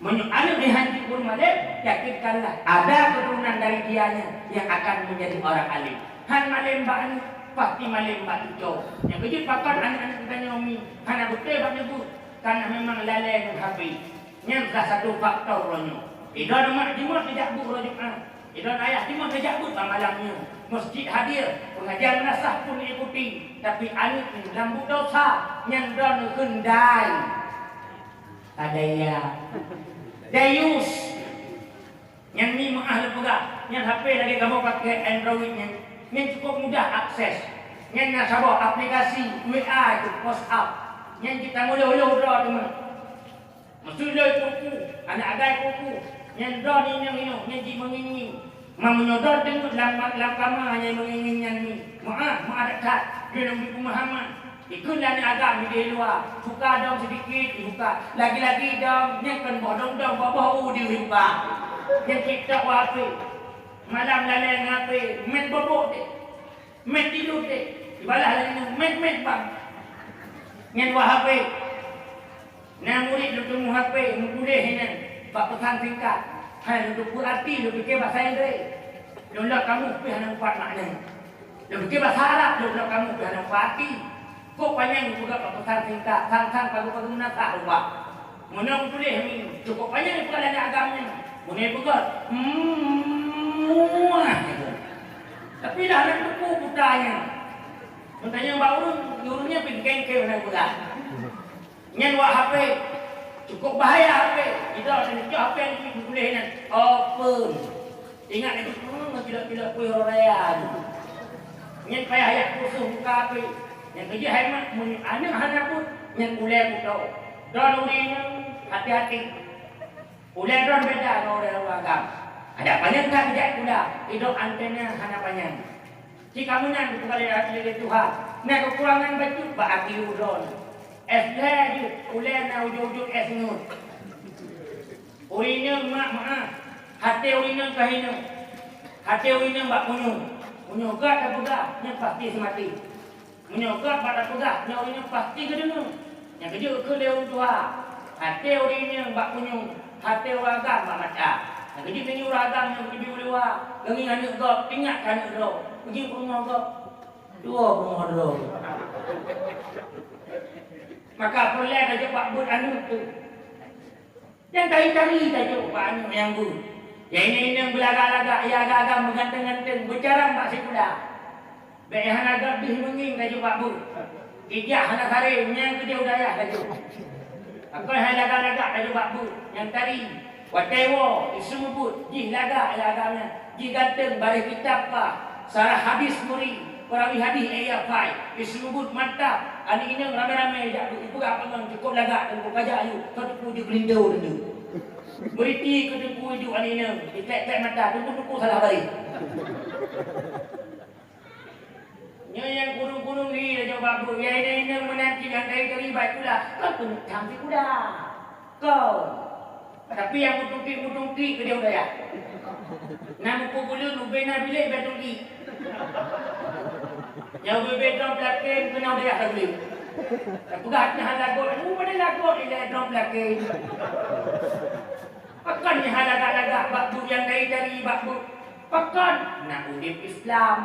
Meunyoe aneuëk nyan han jeuet keu ureueng malém, yakinkanlah ada keturunan dari dianya yang akan menjadi orang alim. Han malém bak aneuëk, pasti malém bak cucoe. Nyang keujeuet pakon aneuëk-aneuëk geutanyoe mi hana beutôi bak neubuet, karena memang lalè ngon H P. Nyan salah satu faktor uroe nyoe. Idroe mak jeuet neujak buet uroe Jumat. Idroe ayah jeuet neujak buet bak malam nyoe. Masjid hadir, pengajian meunasah pun diikuti, tapi aneuëk nyan lam buet desya, nyan droe neukheun dai. Ada ya. Dayus. Nyan mi meu'ah lôn peugah, nyan H P lagèe kamoe pakai Android nyan. Nyan cukup mudah akses. Nyan na saboh aplikasi W A itu, WhatsApp. Nyan cit tamulôh-lôh droe teuma. Meuseulôi kungku, aneuk agai kungku. Nyan droe ni nyang inong, nyan jih meungieng-ngieng. Ma meunyoe droe teungeut lam, lam kama nyang meungieng-ngieng nyan mi. Meu'ah, meu'ah that-that. Lôn bri peumahaman. Ikheun lé aneuk agam di luwa. Buka dong sidikit, ibuka. Lagi-lagi dong, nyan kon boh dong-dong, boh-boh u di ibuka. Nyan TikTok u H P. Malam lalée ngon H P, mét bobok deh. Mét tilu deh. Ibalah lagée nyan, mét-mét bang. Nyan u H P. Na murit lôn teumé H P meutuléh inan bak peusan singkat. Hai lôn teupeue arti, lôn pike basa Inggréh. Lôn lok kamus pih hana mupat makna. Lôn pike basa Arab, lôn lok kamus pih hana mupat arti. Kok panyang lôn peugah bak peusan singkat, sang-sang pagu-pagu meunasah ubak. Meunyoe meutuléh mi, cukôp panyang lôn peugah lam agam nyan. Meunyoe peugah, muah. Tapi dah lôn teupeue buta nyan. Meutanyong bak ureueng, ureueng nyan pih kengkeng hana peugah. Nyan wak H P. Cukôp bahaya H P. Kita teunicok H P nyan tuléh nyan. Open. Ingat lagi, hmm, ngon pilot-pilot kueh raya tu. Nyan payah yak khusus buka H P. Nyang keujeuet hai mak, meunyoe aneuk hana buet, nyan ulée kuto. Droeneuh ureueng inong, hati-hati. Ulée droeneuh beda ngon ureueng agam. Adak panyang that jak sikula, idok antena hana panyang. Cit kamoe nyan geupeugah lé, lé Tuhan, na keukurangan bacut bak aki droeneuh. S lhée jeuet, ulée na ujoe-ujoe S nyoe. Ureueng inong mak meu'ah, até ureueng inong ka hinoe. Até ureueng inong bak punyueng. Meunyoe gak tapeugah, nyan pasti seumaté. Meunyoe gak bak tapeugah, nyan ureueng inong pasti geudeungoe. Nyang keujeuet keu lé ureueng tuha, até ureueng inong bak punyueng, até ureueng agam bak mata. Nyang keujeuet meunyoe ureueng agam nyang teubiet u luwa, geungieng aneuk gob, ingat keu aneuk droe, beujeuet peurumoh gob, tuwoe peurumoh droe. Maka peureulée tajak bak buet aneuk tu. Dan tari-tari tajak bak aneuk nyang bu. Nyang inong-inong beulagak-lagak, ya agak-agak meuganteng-ganteng, beucarang bak sikula. Bék hana gabdih meungieng tajak bak bu. Ijak hana saré, nyang keudeh u dayah tajak. Pakon hai lagak-lagak tajak bak bu, nyang tari. Watée woe, iseumeubeuet, jih lagak ya agak nyan, jih ganteng, baréh kitab ka, sarah hadis muri, peurawi hadis A F I, iseumeubeuet mantap, aneuk inong ramé-ramé jak bu, ipeugah pangon cukôp lagak, teungku kajak ayue, ka teungku jeuet keulinto teungku. Beuriti keu teungku iduek aneuk inong, iték-ték mata, teungku-teungku salah baréh. Nyoe nyang kurung-kurung hi laju bak bu, ya inong-inong meunan cit nyang tari-tari bak sikula, kon keuneuk tham sikula. Kon. Tapi nyang meutungkik-meutungkik keudeh u dayah. Na muphom buleuen ubé na bilék bak tungkik. Nyang ubé-ubé drom plaken keunong dayah teubilék. Tapeugah nyan lagot, u pada lagot ilée drom plaken. Pakon nyan lagak-lagak bak bu nyang tari-tari bak bu? Pakon na udeb Islam?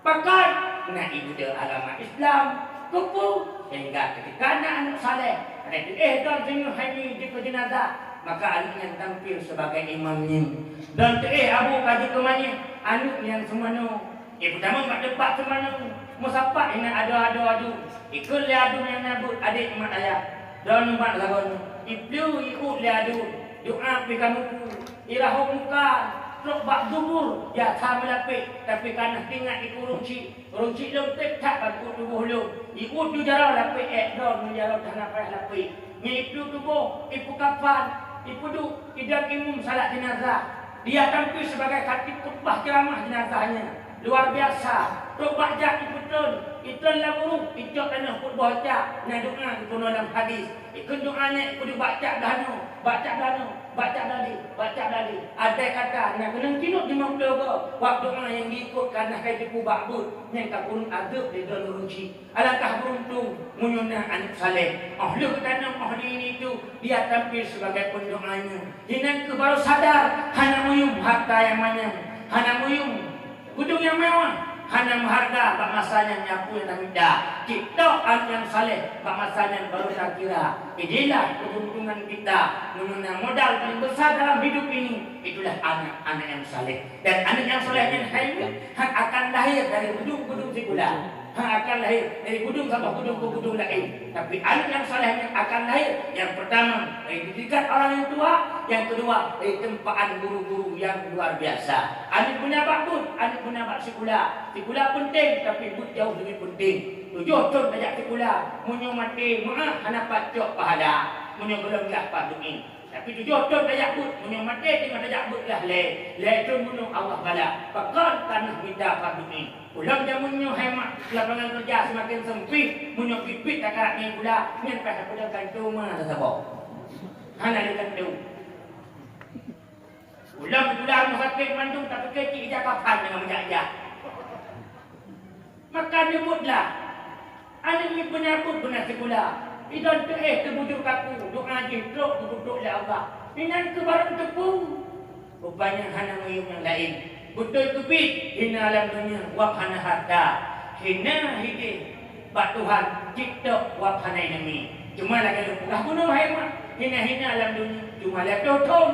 Pakon na ibude agama Islam? Keupeue? Sehingga ketika na aneuk saleh, aneuk teuéh dong singoh hai nyoe jikeu jeunazah, maka aneuk nyan tampil sebagai imam nyoe. Dong teuéh abu ka jikeu manyéh, aneuk nyan seumanoe. Ipeutamong bak teumpat seumanoe, meusapat inan adoe-adoe adu. Ikheun lé adu nyang na beuet adék mat ayah. Droeneuh mat lagoe nyoe, iplu iut lé adu, doá pih ka mupu. Irahom muka trok bak gubur biasa meulapéh, tapi ka na teuingat ikurong cit. Ureueng cit lôn teutab bak tuboh lôn, iut ju jaroe lapéh ék droe ngon jaroe hana payah lapéh. Nyan iplu tuboh, ipeukapan, ipeuduek, idong imum salat jeunazah. Dia tampil sebagai khatib khutbah ceramah jeunazah nyan. Luar biasa. Trok bak jak ipeutreun, itreun lam uruek, icok tanoh peuet boh cak, na doá geupeugah lam hadis. Ikheun doá nyan ipeuduek bak cak blah nyoe, bak cak blah nyoe, bak cak blah lé, bak cak blah lé. Andai kata na keunong cinok limong ploh goe, wab doá nyang diikot ka na hai teupeu bak beuet, nyan ka kureueng ageueb lé droeneuh ureueng chik. Alangkah beuruntung meunyoe na aneuk saleh. Óh lheueh geutanom óh di ini tu, dia tampil sebagai pendoanya. Inan keuh baru sadar, hana meuyum harta nyang manyang, hana meuyum Geudong nyang meuwah hana meuharga bak masa nyan, nyan peue nyang tamita. Cit tok aneuk nyang saleh bak masa nyan baru takira. Inilah keuntungan kita meunyoe na modal paling besar dalam hidup ini, itulah aneuk-aneuk nyang saleh. Dan aneuk nyang saleh nyan hai nyan han akan lahé dari geudong-geudong sikula. Han akan lahé dari geudong saboh geudong keu geudong laén. Tapi aneuk nyang saleh nyan akan lahé, nyang peurtama, dari didikan orang nyang tuha, nyang keudua, dari tempaan guru-guru nyang luar biasa. Aneuk beuna bak buet, aneuk beuna bak sikula. Sikula peunteng, tapi buet jauh leubeh peunteng. Tujoh thon tajak sikula, meunyoe maté meu'ah hana pat cok pahala, meunyoe gohlom glah pat du'e. Tapi tujoh thon tajak beuet, meunyoe maté teuma tajak beuet lah lé, lé thon bunoe Allah bala. Pakon taneuh mita pabeuet nyoe. Ulôn jameun nyoe hai mak, lapangan kerja semakin sempit, meunyoe pipit takarak nyan gula, nyan paih peudeuh kantô ma tasaboh. Hana lé kantô. Ulôn gula rumoh sakét mandum tapike cit ija kapan deungon meujak-jak. Maka neubuet lah. Aneuk miet beuna buet beuna sikula. Idon teuéh teubujur kaku, doa jih trok geuduek lé Allah. Inan keuh barô teupeu. Rupanya hana meuyuem nyang laén. Beutôi keubiet, hina lam donya, wab hana hareuta. Hina hidéh bak Tuhan, cit tok wab hana iéleumé. Cuma lagée lôn peugah bunoe hai mak, hina-hina lam donya, cuma lhée ploh thon.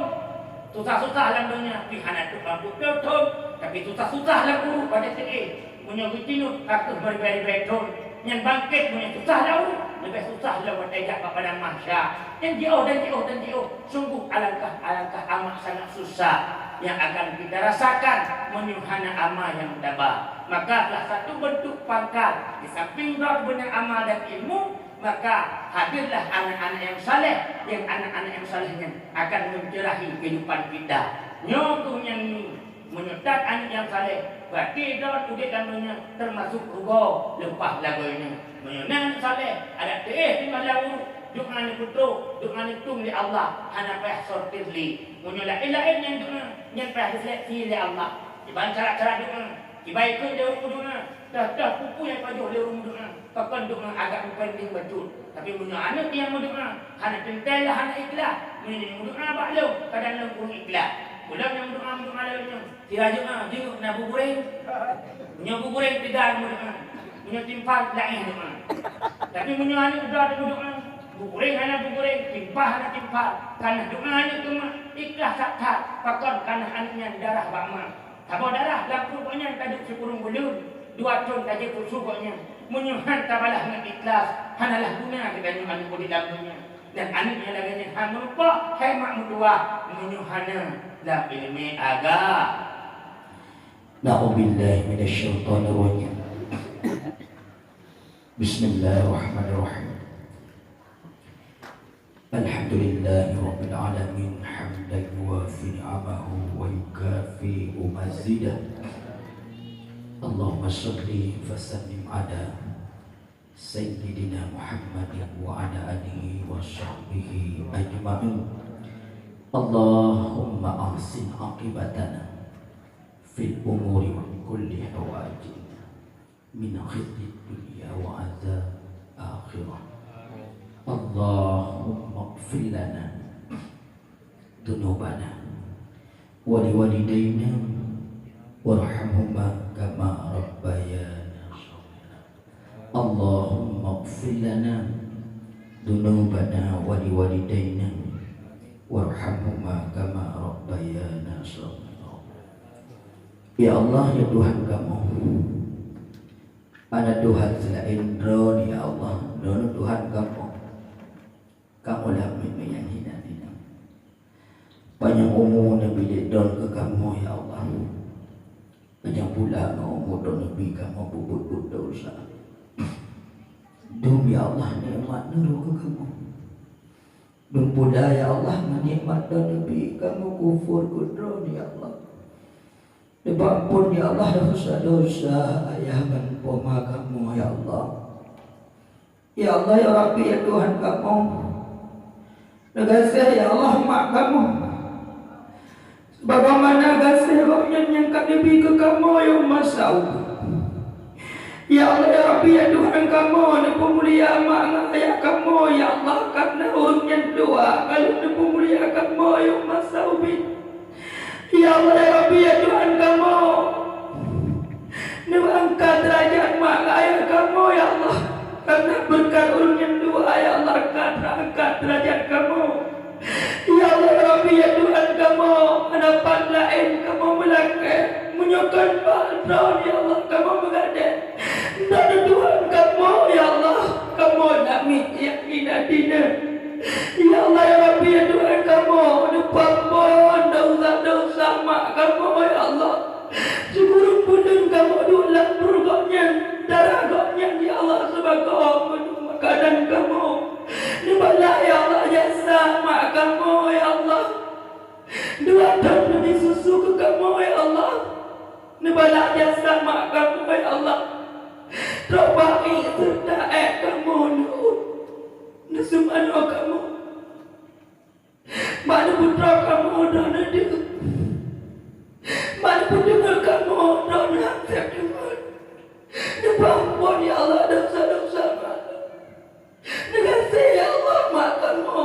Susah-susah lam donya, pih hana trok lampôh ploh thon. Tapi susah-susah lam uruek padé teuéh. Meunyoe geucinuet ka kheueh meuribée-ribée thon, nyan bangkét meunyoe susah lom, leubeh susah lom watée jak bak padang mahsya. Nyan jiôh dan jiôh dan jiôh, sungguh alangkah-alangkah amat sangat susah nyang akan kita rasakan meunyoe hana ama nyang taba. Maka salah satu beuntuk pangkat di samping droe beuna ama dan ilmu, maka hadirlah aneuk-aneuk nyang saleh, nyang aneuk-aneuk nyang saleh nyan akan meuncerahi keuhidupan kita. Nyoe keuh nyang Meunyoe that aneuk nyang saleh, berarti droe udeb lam donya teumasok rugoe leupah lagoe nyoe. Meunyoe na aneuk saleh, adak teuéh teungoh lam uruek, doa neupeutrok, doa neutueng lé Allah, hana payah sortir lé. Meunyoe laén-laén nyang doa, nyan payah diseleksi lé Allah. Kiban cara-cara doa, kiban keu lé ureueng doa, toh-toh peue-peue nyang pajoh lé ureueng doa. Pakon doa agak meupending bacut. Tapi meunyoe aneuk nyang meudoa hana teuntée lah hana ikhlas, meunyoe meudoa bak lôn, kadang lôn kureueng ikhlas. Ulôn nyang meudoa, meudoa lagée nyoe, sira jeuet, ah, jeuet na bu guréng. Meunyoe bu guréng teuga meudoa, meunyoe timpal laén doa. Tapi meunyoe aneuk droe meudoa, bu guréng hana bu guréng, timpal hana timpal, kana doa aneuk teuma ikhlas that-that, pakon kana aneuk nyan darah bak ma. Saboh darah lam pruet gobnyan ka duek sikureueng buleuen, dua thon ka jeuet peusu gobnyan. Meunyoe han tabalah ngon ikhlas, hana lah guna geutanyoe aneuk udeb lam donya. Dan aneuk nyang lagée nyan han meurumpok, hai mak meutuwah, meunyoe hana lam iéleumé agama. Na'udzubillahi minasyaitonirrajim. Bismillahirrahmanirrahim. Alhamdulillahirabbil alamin, hamdan yuwafi ni'amahu wa yukafi'u mazidah. Allahumma shalli wa sallim ala sayyidina Muhammadin wa ala alihi wa sahbihi ajma'in. Allahumma ahsin aqibatana fil umuri kulli hawaijina. Min khizyid dunya wa adzab akhirah. Allahumma ighfir lana dzunubana wa liwalidaina warhamhuma kama rabbayana shaghira. Allahumma ighfir lana dzunubana wa liwalidaina warhamhuma kama rabbayana shaghira. Ya Allah, ya Tuhan kamoe, hana Tuhan seulaén Droeneuh, ya Allah, Droeneuh Tuhan kamoe. Kamoe lam miet nyang hina-hina. Panyang umu neubri lé Droeneuh keu kamoe, ya Allah. Panyang pula ngon umu Droeneuh neubri kamoe peubuet-buet desya. Dum, ya Allah, nikmat Droeneuh keu kamoe. Dum pula, ya Allah, ngon nikmat Droeneuh neubri kamoe kufur keu Droeneuh, ya Allah. Neupeuampon, ya Allah, desya-desya ayah ngon poma kamoe, ya Allah. Ya Allah, ya Rabbi, ya Tuhan kamoe, neugaséh, ya Allah, mak kamoe, sebagaimana gaséh gobnyan nyang ka neubri keu kamoe yoh masa ubit. Ya Allah, ya Rabbi, ya Tuhan kamoe, neupeumulia mak ngon ayah kamoe, ya Allah, kareuna ureueng nyan dua ka lheueh neupeumulia kamoe yoh masa ubit. Ya Allah, ya Rabbi, ya Tuhan kamoe, neuangkat deurajat mak ngon ayah kamoe, ya Allah. Kareuna beureukat ureueng nyan dua, ya Allah, ka teuangkat deurajat kamoe. Ya Allah, ya Rabbi, ya Tuhan kamoe, hana pat laén kamoe meulakée, meunyoe kon bak Droeneuh, ya Allah, kamoe meugadée. Droeneuh Tuhan kamoe, ya Allah, kamoe lam miet nyang hina-hina. Ya Allah, ya Rabbi, ya Tuhan kamoe, neupeuampon desya-desya mak kamoe, ya Allah. Sikureueng buleuen kamoe duek lam pruet gobnyan, darah gobnyan, ya Allah, sibagoe meunan makanan kamoe. Neubalah, ya Allah, jasa mak kamoe, ya Allah. Neubalah jasa mak kamoe, ya Allah. Trok bak ié seureuta ék kamoe, neuôt, neuseumanoe kamoe. Bak neupeutrok kamoe droeneuh deuh. Bak neupeudeungoe kamoe droeneuh han sép deungon. Neupeuamphon, ya Allah, desya-desya mak. Neugaséh, ya Allah, mak kamoe.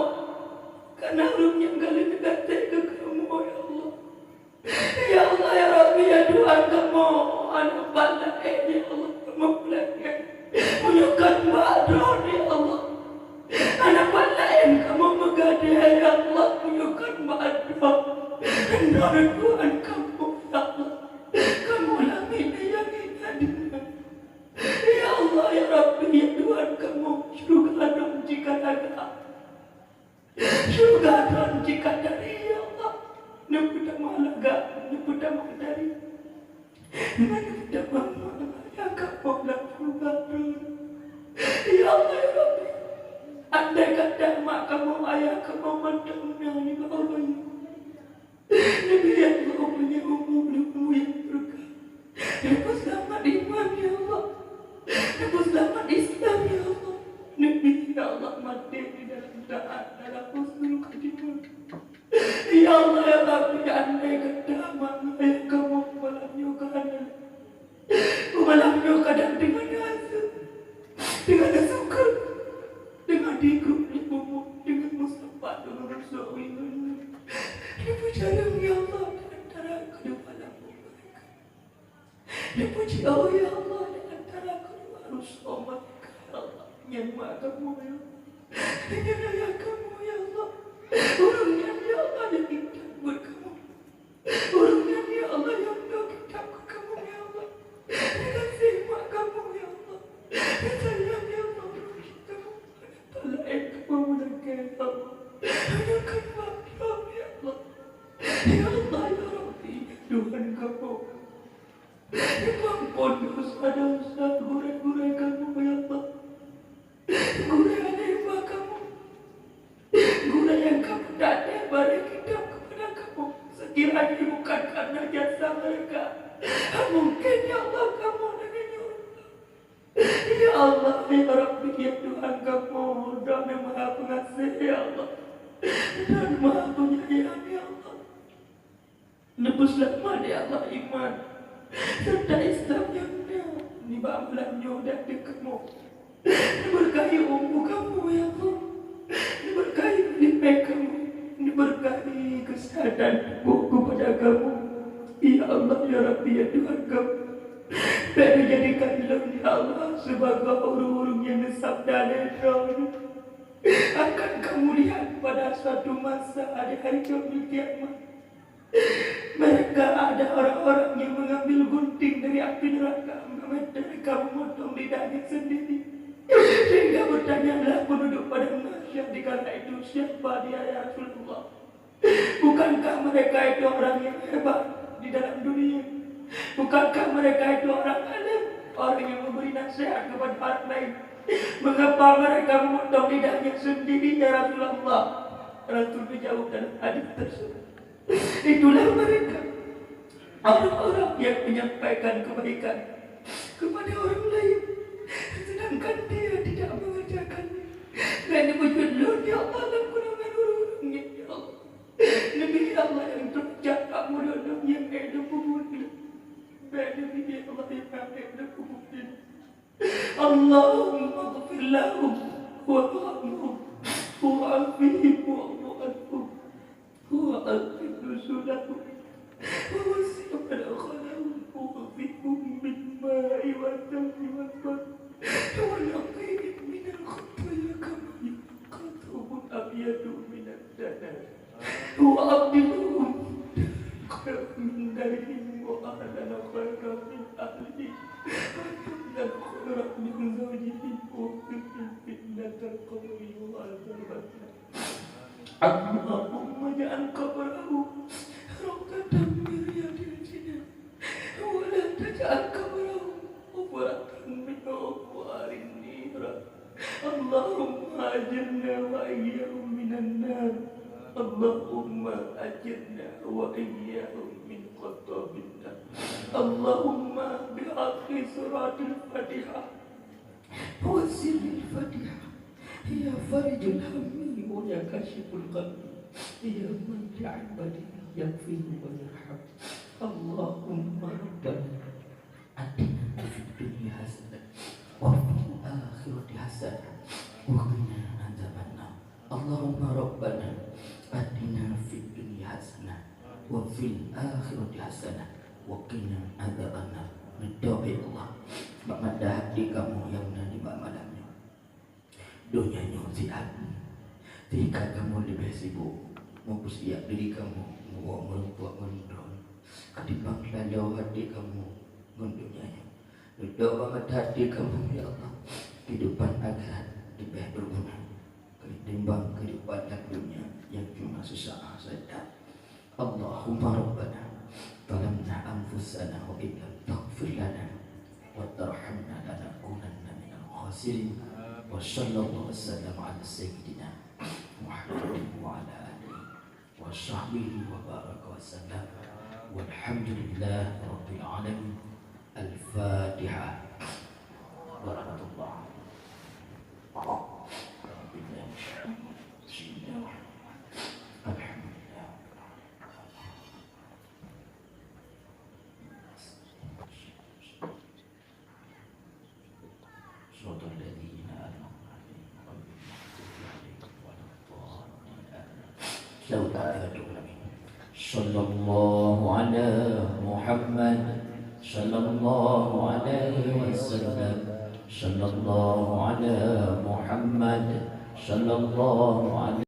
Kareuna ureuëng nyang ka lheueh neugaséh keu kamoe, ya Allah. Ya Allah, ya Rabbi, ya Tuhan kamoe, hana pat laén, ya Allah, kamoe peulanggan. Meunyoe kon bak droe, ya Allah. Hana pat laén kamoe meugadée, ya Allah, meunyoe kon bak droe. Droe Tuhan kamoe, ya Allah. Kamoe lam inan nyang hina deungon. Ya Allah, ya Rabbi, ya Tuhan kamoe, syeuruga droe jih ka lagak. Syeuruga droe jih ka dari, ya Allah. Neupeutamah lagak, neupeutamah dari. Neupeutamah mak ayah kamoe lam syeuruga droe. Ya Allah, ya Rabbi. Andai kata mak kamoe, ayah kamoe mantong na nibak Allah, ya Allah. Neubri, ya Allah, umu nyang umu, umu nyang beureukat. Neupeuseulamat iman, ya Allah. Neupeuseulamat Islam, ya Allah. Neubri, ya Allah, maté di dalam taat, dalam husnul khatimah. Ya Allah, ya Rabbi, andai kata mak ayah kamoe malam nyoe ka hana lé, malam nyoe ka dan deungon rasa, deungon rasa suka, deungon digruek lé bumoe, deungon meusapat, deungon rasa uneuen. Neupeujareueng, ya Allah, di antara keudua lampu mereka. Neupeujiôh, ya Allah, di antara keudua rusoe mereka, ya Allah. Nyan mak kamoe, ya Allah. Nyan ayah kamoe, ya Allah. Ureuëng nyan, ya Allah, nyang intat buet kamoe. Ureuëng nyan, ya Allah, nyang bloe kitab keu kamoe, ya Allah. Neugaséh mak kamoe, ya Allah. Neusayang, ya Allah, ureuëng nyan kamoe. Hana laén kamoe meulakée, ya Allah. Hana keunong droe, ya Allah. Ya Allah, ya Rabbi, ya Tuhan kamoe. Neupeuamphon desya-desya gurée-gurée kamoe, ya Allah. Gurée aneuk ba kamoe, gurée nyang ka meudat barée kitab keupada kamoe, seukira jih bukan kareuna jasa mereka, mungken, ya Allah, kamoe lagée nyoe. Ya Allah, ya Rabbi, ya Tuhan kamoe, Droeneueh Maha Peungaséh, ya Allah. Droeneueh Maha Penyayang, ya Allah. Neupeuseulamat, ya Allah, iman seureuta Islam nyang na nibak malam nyoe dan di kamoe. Neubeurkahi umu kamoe, ya Allah. Neubeurkahi ileumèe kamoe. Neubeurkahi keuseuhatan tuboh keupada kamoe. Ya Allah, ya Rabbi, ya Tuhan kamoe. Bèk neujadikan lôn, ya Allah, sibagoe ureueng-ureueng nyang neusabda lé Droeneueh akan kamuliaan pada suatu masa di Hari Yaumul Kiamat. Mereka ada orang-orang yang mengambil gunting dari api neraka, mereka memotong lidahnya sendiri, sehingga bertanyalah penduduk padang mahsyar di kala itu, "Siapa dia, ya Rasulullah?" Bukankah mereka itu orang yang hebat di dalam dunia? Bukankah mereka itu orang alim, orang yang memberi nasihat kepada orang lain? Mengapa mereka memotong lidahnya sendiri, ya Rasulullah? Rasul menjawab dalam hadis tersebut, "Itulah mereka, orang-orang yang menyampaikan kebaikan kepada orang lain, sedangkan dia tidak mengerjakannya." Dan diwujud lôn, ya Allah, lam golongan ureueng nyan, ya Allah. Nabi Allah nyang teucap bak mulut lôn nyang ék lôn peubuet lé. Bèk Nabi Allah nyang ék lôn peubuet lé. Allahumma ighfir lahum warhamhum wa'afihim wa'fu anhum. وأكرم نزلهم ووسع مدخلهم واغسلهم بالماء والثلج والبرد ونقهم من الخطايا كما ينقى الثوب الأبيض من الدنس وأبدلهم دارا خيرا من دارهم وأهلا خيرا من أهلهم وزوجا خيرا من زوجهم وقهم فتنة القبر وعذاب النار. اللهم اجعل قبره روضة من رياض الجنة ولا تجعل قبره حفرة من حفر النيران. اللهم أجرنا وإياهم من النار. اللهم أجرنا وإياهم من عذاب النار. اللهم بحق سورة الفاتحة وسر الفاتحة يا فارج الهم ويا كاشف الغم يا من لعباده يغفر ويرحم. اللهم ربنا آتنا في الدنيا حسنة وفي الآخرة حسنة وقنا عذاب النار. اللهم ربنا آتنا في الدنيا حسنة وفي الآخرة حسنة وقنا عذاب النار. Ridho, ya Allah, bak mata hati kamoe nyang na nibak malam nyoe. Donya nyoe siat. Sehingga kamoe leubeh sibuk meupusiap diri kamoe, meuwoe meureumpok ngon droe, ketimbang laloe hati kamoe ngon donya nyoe. Dudoe bak mata hati kamoe, ya Allah, kehidupan akhirat leubeh beuguna ketimbang kehidupan lam donya nyang cuma seusaat saja. اللهم ربنا ظلمنا أنفسنا وإن لم تغفر لنا وترحمنا لنكونن من الخاسرين. وصلى الله وسلم على سيدنا محمد وعلى آله وصحبه وبارك وسلم. والحمد لله رب العالمين. الفاتحة. بارك الله. بسم الله. الحمد لله. صراط الذين أنعمت عليهم غير المغضوب عليهم ولا الضالين. آمين. صلى الله على محمد، صلى الله عليه وسلم، صلى الله على محمد، صلى الله عليه